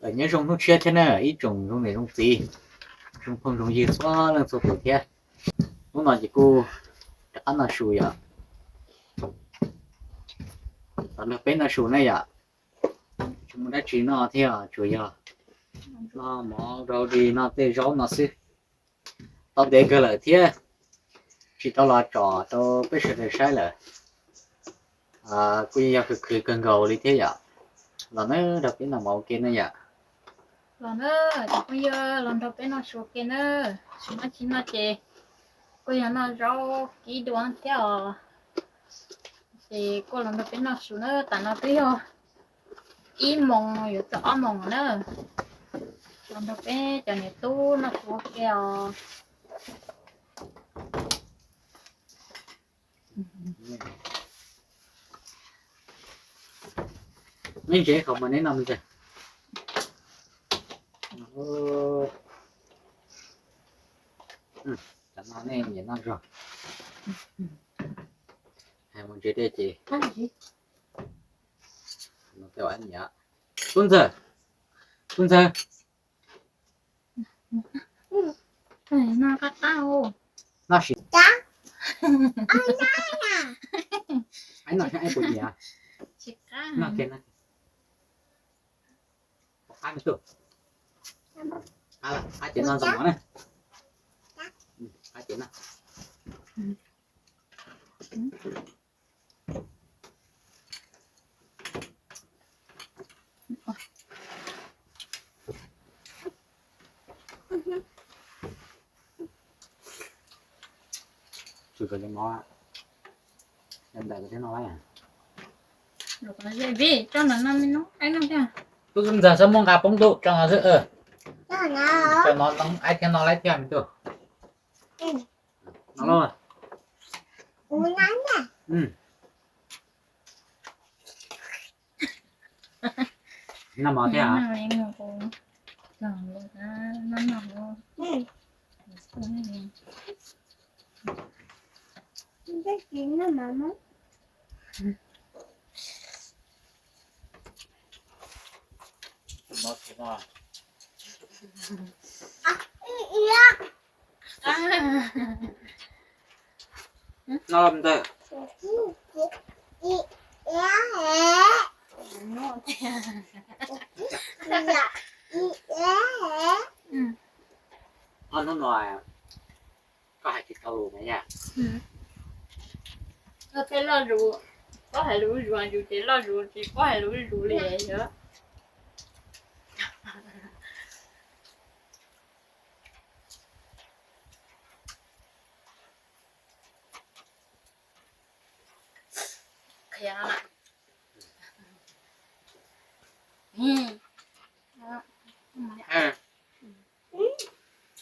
Nyob zoo hnub tshiab thiab na ib tsoom zoo niam zoo txiv, zoo phooj zoo ywg txhua leej txhua tus thiab. Hnub no ces kuj rov qab noj su yom, los nrog peb noj su na yom. Tsis muaj dab tsi noj thiab, tsuas yog noj mov rau di noj tej zaub no xwb. Tau ntev kawg lawm thiab tsis tau los tsom rau peb sawv daws saib lawm. Kuj yeej yog khwv khwv kawg nkaus li thiab yom. Los na, nrog peb noj mov ua ke na yom. Los na, cov phooj ywg, los nrog peb noj su ua ke na. Tsis muaj dab tsi noj ces kuj yog noj zaub kib dua thiab os. Ces kuj los nrog peb noj su na, tam no twb yog ib moos yuav txog ob moos na. Los nrog peb cov niam tub noj su ua ke os. Neb ntse qhov muag neb noj me ntxawg. Cov no nej nyiam noj zog. Hais mus ntse dej ces no tej ua nyiam. Tub ntxawg, tub ntxawg, noj sim. Aib noj saib aib puas nyiam. Noj kiag na. Qab me tub. Qab ces noj ntxuag mov na. Qab ces noj. Tub ntxawg xwb muab nqa poob ntuj tso no xwb. Tso no aib thiab no laib thiab me tub. Noj mov thiab. Noj ntawd. Ob hnub no koj hais tsis tau lus na yom. Koj thiaj loj zus, koj hais lus zuj zus, yus ces loj zus tsis paub hais lus zuj zus li yog.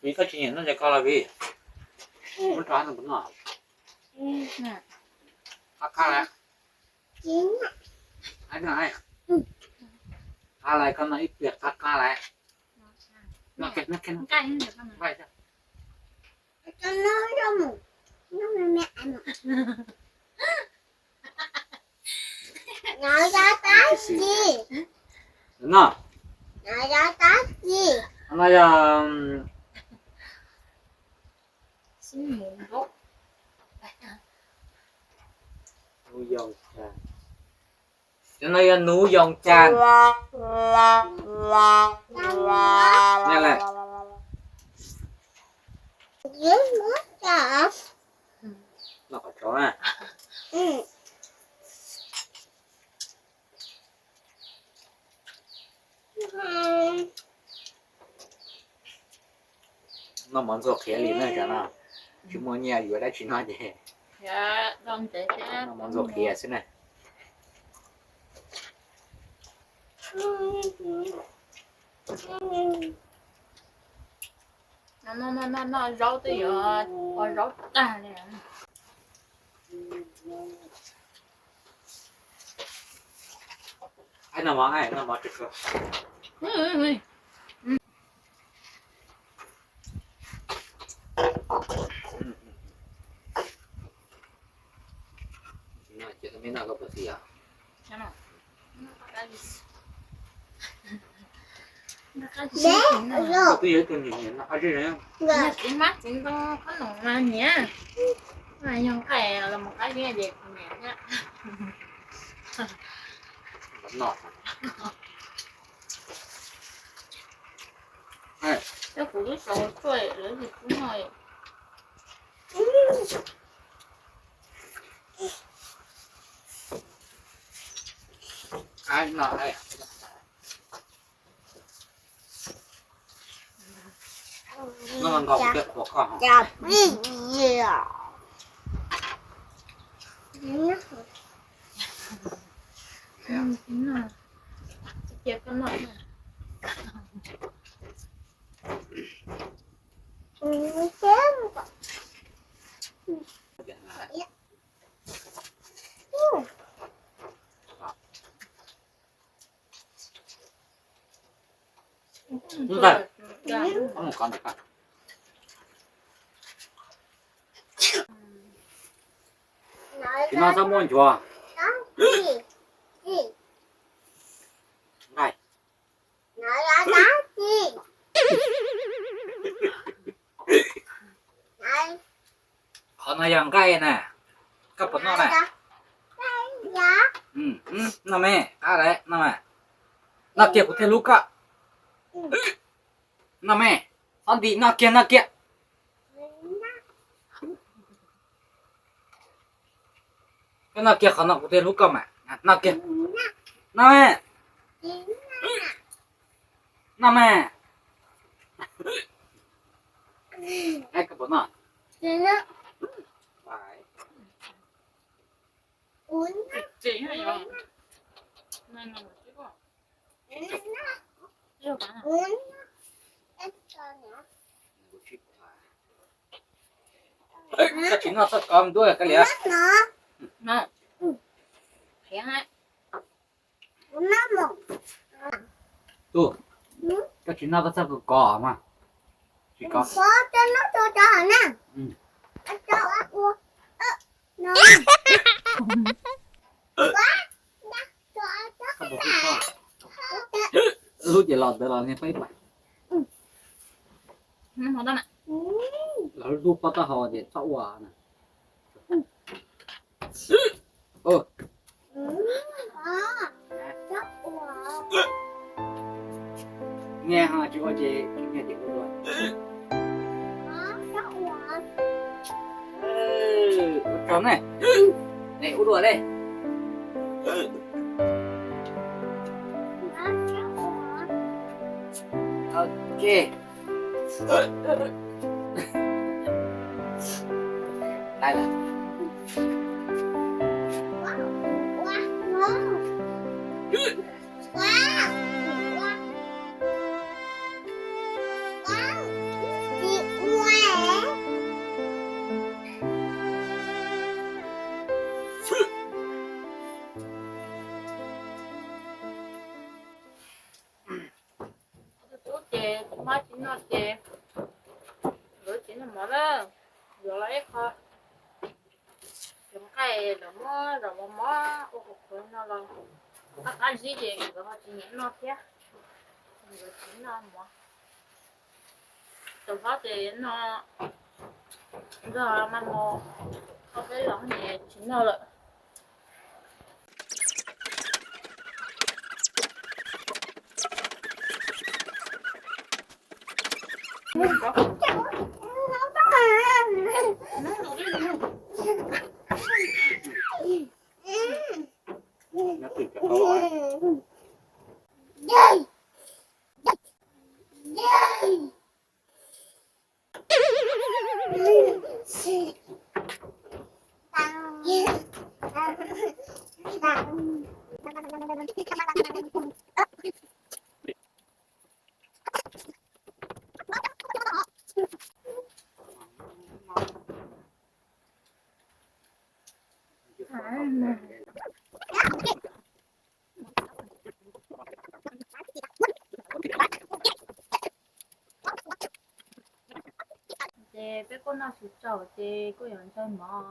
Vim koj tsis nyiam noj ces koj los vim muab rau hab no kuv noj. Qab qab lawm. Qab lawm, koj noj ib pliag qab qab lawm. No yog nuv yoog cas. Cov no yog nuv yoog cas. Noj qhov tsaus na. Noj mov ntxuag qhiav li na cov no, tsis muaj nyiaj yuav dab tsi noj ces noj mov ntxuag qhiav xwb na. Noj zaub twb yuav ua zaub tag li. Aib noj mov, aib noj mov tsuag tsuag. Ces tau me noj koj puas xis os? Twb yog ib tug niam niam no qab zib. Txiv hmab txiv ntoo qhob noom mas nyiam. Yog nqaij los mus qab zib ces nyiam thiab. Coj kuv lub xyov tshuaj lawv yug kub noj. Tsis no txhob muab nchuav. Nqaij. Qhov no yog nqaij na, koj puas noj na? Noj me, qab lawm, noj me. Noj kiag kuv thiaj hlub koj. Noj me, txhob nti, noj kiag, noj kiag. Koj noj kiag qhov no kuv thiaj hlub koj mas. Noj kiag. Noj me. Noj me. Koj puas noj? Koj tsis noj txoj kov ntuj koj liam. Tub, koj tsis noj koj txoj kov kov mas. Tsis kov. Hlub ces los ntawd los niag pab ib pam. Los hlub pob taub hau ces txhob ua na. Nyias ho tsis ua ces nyias ces ua dua. Ua tsaug ne. Es ua dua ne. Ok. Tau lawm. Tus tub ces tsis hmab tsis noj ces nkawd tsis noj mov lawm, yuav los ib qho. Cov nqaij lawv muab zaub mov mov ua qhuav qhuav no los qab qab zib ces nkawd ho tsis nyiam noj thiab, nkawd tsis noj mov. Cov hlob ces noj nrog mas mov, ob peb los ces tsis noj lawm. Ces peb kuj noj tsis tsaug ces kuj yuav ntsaig mov.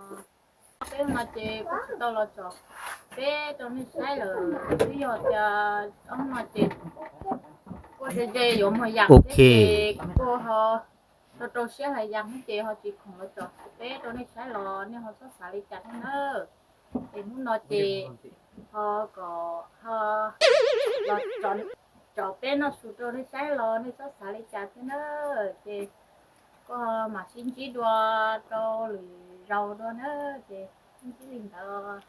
Peb no ces kuv tsis tau los tsom peb rau nej saib lawm, twb yog tias ob no ces Kuv ze ze yuav muag yam thiab ces kuv kuj ho rau rau siab hais yam ces ho tsis khoom los tso peb rau nej saib los nej ho txhob xav li cas thiab nawb. Ces hnub no ces ho kom ho los tso peb noj su rau nej saib los nej txhob xav li cas thiab nawb. Ces kuv ho mam sib ntsib dua rau lwm zaus dua nawb. Ces sib ntsib li ntawd.